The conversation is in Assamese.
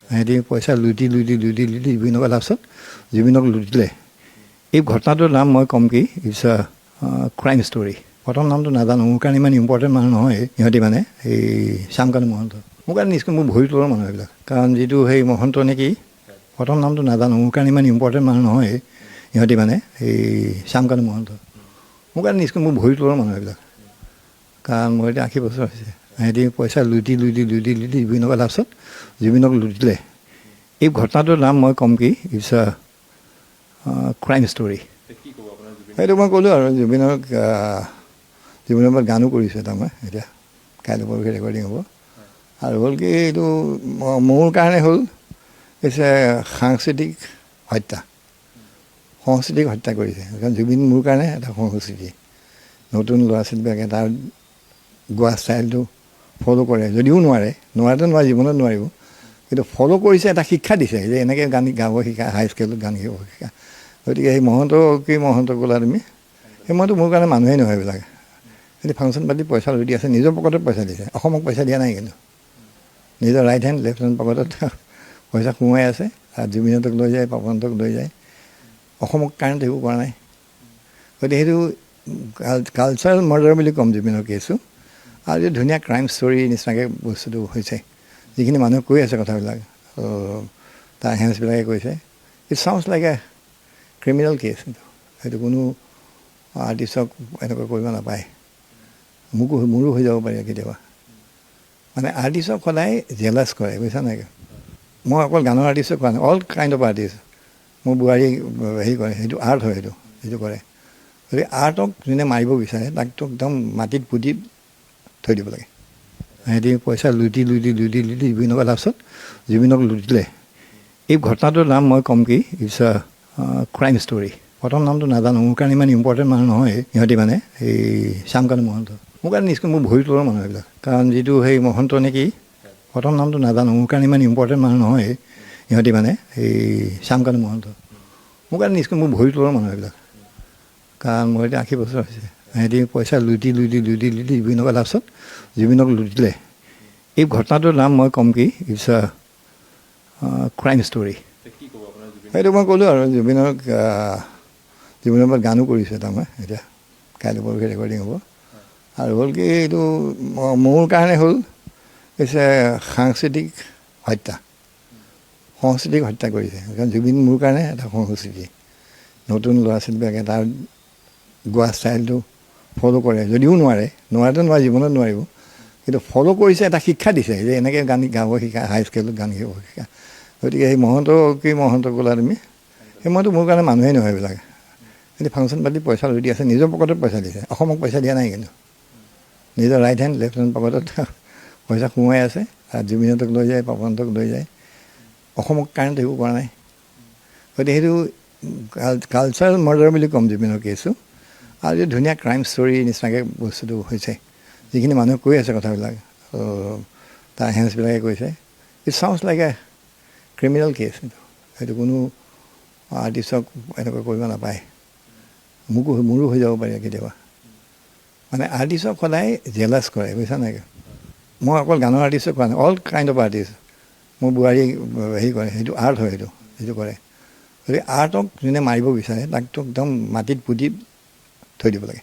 সিহঁতি পইচা লুটি লুটি লুটি লুটি জুবিনক লাষ্টত জুবিনক লুটিলে। এই ঘটনাটোৰ নাম মই ক'ম কি, it's a crime story। প্ৰথম নামটো নাজানো, মোৰ কাৰণে ইমান ইম্পৰ্টেণ্ট মানুহ নহয় সিহঁতি, মানে এই শ্যামকানু মহন্ত মোৰ কাৰণে নিশ্চয় মোৰ ভৰি তলৰ মানুহ এইবিলাক। কাৰণ যিটো সেই মহন্ত নেকি, প্ৰথম নামটো নাজানো, মোৰ কাৰণে ইমান ইম্পৰ্টেণ্ট মানুহ নহয় সিহঁতি, মানে এই শ্যামকানু মহন্ত মোৰ কাৰণে নিশ্চয় মোৰ ভৰি তলৰ মানুহ এইবিলাক। কাৰণ মোৰ এতিয়া 80 বছৰ হৈছে। সিহঁতি পইচা লুটি লুটি লুটি লুটি জুবিনক লাষ্টত জুবিনক লুটিলে। এই ঘটনাটোৰ নাম মই ক'ম কি, it's a crime story। কি ক'ব আপোনাৰ জুবিন? সেইটো মই ক'লোঁ আৰু জুবিনৰ ওপৰত গানো কৰিছোঁ এটা মই। এতিয়া কাইলৈ পৰহি ৰেকৰ্ডিং হ'ব। আৰু হ'ল কি, এইটো মোৰ কাৰণে হ'ল হৈছে সাংস্কৃতিক হত্যা, সংস্কৃতিক হত্যা কৰিছে। কাৰণ জুবিন মোৰ কাৰণে এটা সংস্কৃতি। নতুন ল'ৰা ছোৱালীবিলাকে তাৰ গোৱা ষ্টাইলটো ফ'ল' কৰে যদিও নোৱাৰে, নোৱাৰেতো নোৱাৰে, জীৱনত নোৱাৰিব, কিন্তু ফ'ল' কৰিছে, এটা শিক্ষা দিছে যে এনেকৈ গান গাব শিকা, হাই স্কেলত গান গাব শিকা। গতিকে সেই মহন্ত, কি মহন্ত ক'লা তুমি, সেই মহন্ত মোৰ কাৰণে মানুহেই নহয় এইবিলাক। সিহঁতি ফাংচন পাতি পইচা লুটি আছে, নিজৰ পকেটত পইচা দিছে, অসমক পইচা দিয়া নাই। কিন্তু নিজৰ ৰাইট হেণ্ড, লেফ্ট হেণ্ড পকেটত পইচা সোমোৱাই আছে আৰু জুবিনহঁতক লৈ যায়, পাপনহঁতক লৈ যায়। অসমক কাৰণেতো একো কৰা নাই। গতিকে সেইটো কালচাৰেল মাৰ্ডাৰ বুলি ক'ম জুবিনৰ কেছটো। আৰু এইটো ধুনীয়া ক্ৰাইম ষ্টৰী নিচিনাকৈ বস্তুটো হৈছে। যিখিনি মানুহে কৈ আছে কথাবিলাক, তাৰ হেন্সবিলাকে কৈছে, it sounds like a criminal case। সেইটো কোনো আৰ্টিষ্টক এনেকুৱা কৰিব নাপায়। মোকো, মোৰো হৈ যাব পাৰে কেতিয়াবা। মানে আৰ্টিষ্টক সদায় জেলাছ কৰে, বুজিছা নাই? মই অকল গানৰ আৰ্টিষ্টক কোৱা নাই, অল কাইণ্ড অফ আৰ্টিষ্ট। মোৰ বোৱাৰী হেৰি কৰে, সেইটো আৰ্ট হয়, সেইটো কৰে। গতিকে আৰ্টক যোনে মাৰিব বিচাৰে, তাকতো একদম মাটিত পুতি থৈ দিব লাগে। সিহঁতি পইচা লুটি লুটি লুটি লুটি জুবিনক লাষ্টত জুবিনক লুটিলে। এই ঘটনাটোৰ নাম মই ক'ম কি, it's a crime story। প্ৰথম নামটো নাজানো, মোৰ কাৰণে ইমান ইম্পৰ্টেণ্ট মানুহ নহয় সিহঁতি, মানে এই শ্যামকানু মহন্ত মোৰ কাৰণে নিশ্চয় মোৰ ভৰি তলৰ মানুহ এইবিলাক। কাৰণ যিটো সেই মহন্ত নেকি, প্ৰথম নামটো নাজানো, মোৰ কাৰণে ইমান ইম্পৰ্টেণ্ট মানুহ নহয় সিহঁতি, মানে এই শ্যামকানু মহন্ত মোৰ কাৰণে নিশ্চয় মোৰ ভৰি তলৰ মানুহ এইবিলাক। কাৰণ মোৰ এতিয়া 80 বছৰ হৈছে। সিহঁতি পইচা লুটি লুটি লুটি লুটি জুবিনক লাষ্টত জুবিনক লুটিলে। এই ঘটনাটোৰ নাম মই ক'ম কি, it's a crime story। কি ক'ব আপোনাৰ জুবিন? সেইটো মই ক'লোঁ আৰু জুবিনৰ ওপৰত গানো কৰিছোঁ এটা মই। এতিয়া কাইলৈ পৰহি ৰেকৰ্ডিং হ'ব। আৰু হ'ল কি, এইটো মোৰ কাৰণে হ'ল হৈছে সাংস্কৃতিক হত্যা, সংস্কৃতিক হত্যা কৰিছে। কাৰণ জুবিন মোৰ কাৰণে এটা সংস্কৃতি। নতুন ল'ৰা ছোৱালীবিলাকে তাৰ গোৱা ষ্টাইলটো ফ'ল' কৰে যদিও নোৱাৰে, নোৱাৰেতো নোৱাৰে, জীৱনত নোৱাৰিব, কিন্তু ফ'ল' কৰিছে, এটা শিক্ষা দিছে যে এনেকৈ গান গাব শিকা, হাই স্কেলত গান গাব শিকা। গতিকে সেই মহন্ত, কি মহন্ত ক'লা তুমি, সেই মহন্ত মোৰ কাৰণে মানুহেই নহয় এইবিলাক। সিহঁতি ফাংচন পাতি পইচা লুটি আছে, নিজৰ পকেটত পইচা দিছে, অসমক পইচা দিয়া নাই। কিন্তু নিজৰ ৰাইট হেণ্ড, লেফ্ট হেণ্ড পকেটত পইচা সোমোৱাই আছে আৰু জুবিনহঁতক লৈ যায়, পাপনহঁতক লৈ যায়। অসমক কাৰণেতো একো কৰা নাই। গতিকে সেইটো কালচাৰেল মাৰ্ডাৰ বুলি ক'ম জুবিনৰ কেছটো। আৰু এইটো ধুনীয়া ক্ৰাইম ষ্টৰী নিচিনাকৈ বস্তুটো হৈছে। যিখিনি মানুহে কৈ আছে কথাবিলাক, তাৰ হেন্সবিলাকে কৈছে, it sounds like a criminal case। সেইটো কোনো আৰ্টিষ্টক এনেকুৱা কৰিব নাপায়। মোকো, মোৰো হৈ যাব পাৰে কেতিয়াবা। মানে আৰ্টিষ্টক সদায় জেলাছ কৰে, বুজিছা নাই? মই অকল গানৰ আৰ্টিষ্টক কোৱা নাই, অল কাইণ্ড অফ আৰ্টিষ্ট। মোৰ বোৱাৰী হেৰি কৰে, সেইটো আৰ্ট হয়, সেইটো কৰে। গতিকে আৰ্টক যোনে মাৰিব বিচাৰে, তাকতো একদম মাটিত পুতি থৈ দিব লাগে।